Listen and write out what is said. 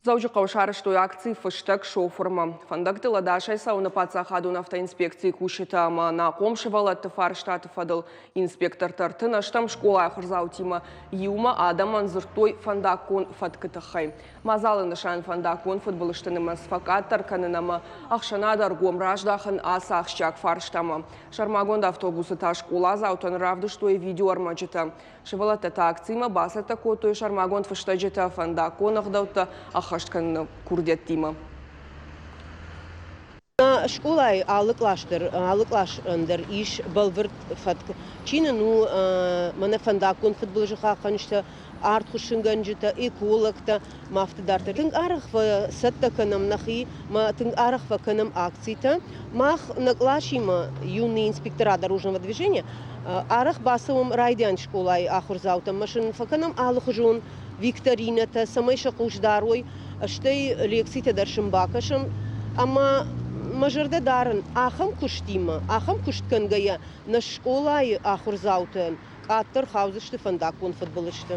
Дзӕуджыхъӕуы сарӕзтой акци «Фыстӕг шофырмӕ». Фӕндӕгтыл ӕдасӕй цӕуыны паддзахадон автоинспекцийы кусджытӕ ӕмӕ ӕнахъом сывӕллӕтты фарстаты фӕдыл инспектортӕ 38 скъолайы ахуырдзаутимӕ иумӕ адӕмӕн дзырдтой фӕндаггон фӕткы тыххӕй. Мадзалы нысан фӕндаггон фыдбылызты нымӕц фӕкъаддӕр кӕнын ӕмӕ ӕхсӕнады ӕргом раздахын ацы ахсджиаг фарстамӕ. Сӕрмагонд автобусы та скъоладзаутӕн равдыстой видеоӕрмӕджытӕ. Сывӕллӕттӕ та акцимӕ бацӕттӕ кодтой сӕрмагонд фыстӕджытӕ фӕндаггон ӕгъдӕуттӕ ӕххӕст кӕныны курдиӕттимӕ. Скъолайы алы кълас дӕр, алы къласӕн дӕр ис бӕлвырд фӕтк. Чи нын у мӕнӕ фӕндаггон фыдбылызы хъахъхъӕнджытӕ, артхуыссынгӕнджытӕ, экологтӕ ма афтӕ дарддӕр. Тынг арӕх фӕцӕттӕ кӕнӕм нӕхи, ма тынг арӕх фӕкӕнӕм акцитӕ. Мах нӕ къласимӕ юный инспектора дорожного движения арӕх бацӕуӕм райдиан скъолайы ахуырдзаутӕм, ӕмӕ сын фӕкӕнӕм алыхуызон викторинӕтӕ, цӕмӕй сӕ хъус дарой, стӕй лекцитӕ дӕр сын бакӕсӕм. Ӕмӕ мӕ зӕрдӕ дарын, ахӕм куыстимӕ, ахӕм куыст кӕнгӕйӕ нӕ скъолайы ахуырдзаутӕн къаддӕр хаудзысты фӕндаггон фыдбылызты.